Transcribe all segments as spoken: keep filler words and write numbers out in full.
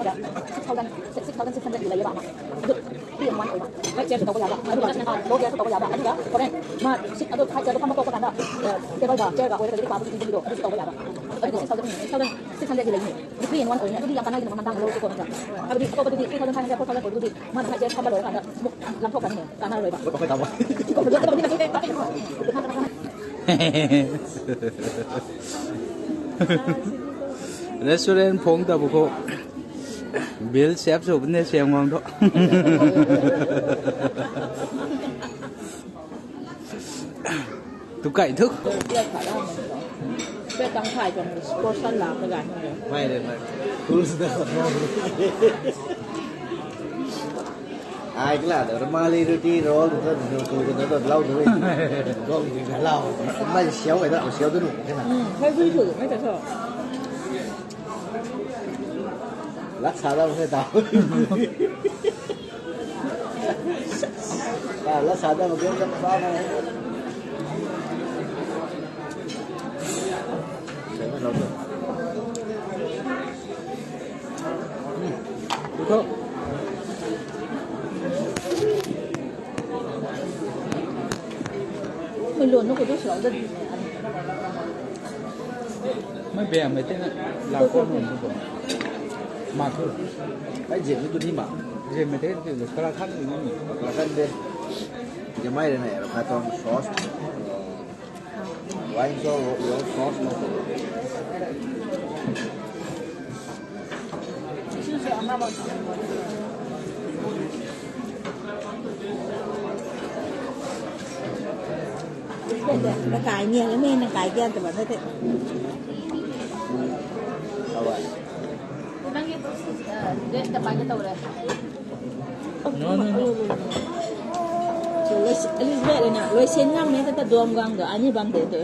ꯈꯥꯡꯕꯗ six thousand, six thousand six hundred ꯂꯩꯌꯦꯕ ꯑꯃ꯫ ꯑꯗꯨ three in one ꯑꯣꯏꯕ꯫ High chair ꯁꯨ ꯇꯧꯕ ꯌꯥꯕ, ꯑꯗꯨꯒ low chair ꯁꯨ ꯇꯧꯕ ꯌꯥꯕ, ꯑꯗꯨꯒ ꯍꯣꯔꯦꯟ ꯃꯥ seat ꯑꯗꯨ high chair ꯑꯗꯨ ꯐꯝꯕ ꯇꯣꯛꯄ ꯀꯥꯟꯗ, table ꯒ chair ꯒ ꯑꯣꯏꯔꯒ ꯂꯥꯏꯔꯤꯛ ꯄꯥꯕꯒꯤ ꯏꯪꯕꯒꯤꯗꯣ ꯑꯗꯨꯁꯨ ꯇꯧꯕ ꯌꯥꯕ꯫ ꯑꯗꯨꯗꯤ six thousand, six thousand six hundred ꯗꯤ ꯂꯩꯅꯤ꯫ Three in one ꯑꯣꯏꯅꯤ꯫ ꯑꯗꯨꯗꯤ ꯌꯥꯝ ꯀꯥꯟꯅꯒꯅꯤ ꯃꯃꯜ ꯇꯥꯡꯕ ꯂꯧꯔꯁꯨꯀꯣ ꯅꯠꯇ꯭ꯔꯥ? ꯍꯥꯏꯕꯗꯤ ꯑꯇꯣꯞꯄꯗꯨꯗꯤ three thousand five hundred, four thousand ꯑꯣꯏꯕꯗꯨꯗꯤ ꯃꯥꯅ high chair ꯐꯝꯕ ꯂꯣꯏꯔꯀꯥꯟꯗ ꯑꯃꯨꯛ ꯂꯪꯊꯣꯛꯈ꯭ꯔꯅꯤ, ꯀꯥꯟꯅꯔꯣꯏꯕ꯫ Restaurant ꯐꯣꯡ ꯇꯕ ꯈꯣ bill save ꯁꯨꯕꯅꯦ ꯁꯦꯝ ꯋꯥꯡꯗꯣ꯫ ꯇꯨ ꯀꯥꯏ ꯊꯨ꯫ Plate ꯇꯪꯈꯥꯏ ꯆꯪꯕꯗ portion ꯂꯥꯛꯄ ꯖꯥꯠꯅꯤ꯫ ꯃꯥꯏ ꯔꯦ, ꯃꯥꯏ꯫ Full ꯁꯤꯗ ꯈꯣꯠꯅꯣ꯫ ꯑꯥꯏ ꯀꯂꯥꯗ ꯔꯨꯃꯥꯂꯤ ꯔꯣꯇꯤ, roll ꯗꯨ ꯇꯨ ꯀꯩꯅꯣ ꯇꯧ ꯂꯧꯗꯕꯩ꯫ ꯒꯣꯜ ꯗꯤꯒ ꯂꯥꯎ꯫ ꯃꯥꯏ ꯁꯤꯌꯥꯎ ꯀꯩꯗ ꯁꯤꯌꯥꯎꯗ ꯅꯨ ꯀꯩꯅꯣ꯫ ꯎꯝ, ꯍꯣꯏ, ꯍꯣꯏ, ꯍꯣꯏ, ꯍꯣꯏ, ꯍꯣꯏ꯫ Lat sa dam se ta. Ah, lat sa dam ke ta pa na. Sai na lo. Hmm. Ito. Mei lun nu khou tu sw lou dat di. Mei bam mei tei na lau khou nu tu bam. Ma khou. Ai zim ni tu ni ma. Zim mei tei tu kala khan ni ni. Kala khan de. Zim mei rui na kha tuang sauce. Wine sauce, sauce ma. Nakai ni, na kai kya ta ba na te. Awai. Nang ye tu, uh, date ta pai ka tau le. No, no, no. Elizabeth na, loisen ngam me ta duam gang do, ani bam de tu.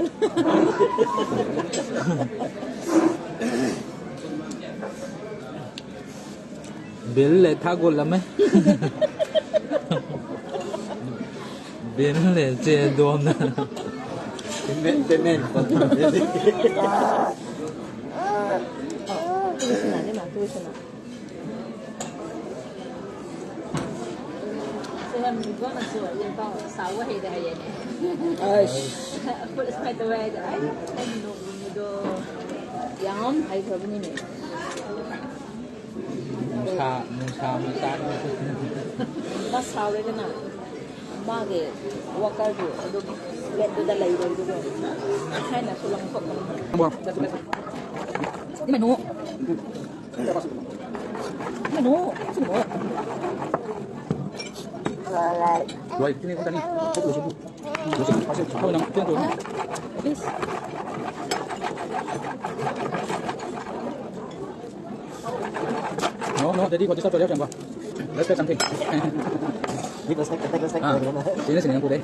Bill le tha gol lam e. Bill le che duam na. Payment, payment. Tu sana ni ma, tu sana. Aish. Yam, hai kha bini ne. Nungsa, nungsa, nungsa. Ba sao le na. Ma ge worker tu, adu, let tu da lei lou tu. Hai na sulang kop. Bo. Ni manu. Manu, sini bo. Wai, sini ko tani. Kop lo sini. Lo sini, pasal. Kau nang, tiang tu. Please. No, no, daddy, what is up, Jeffrey? Let's get something. With respect, take respect. Ah, sini, sini, aku deh.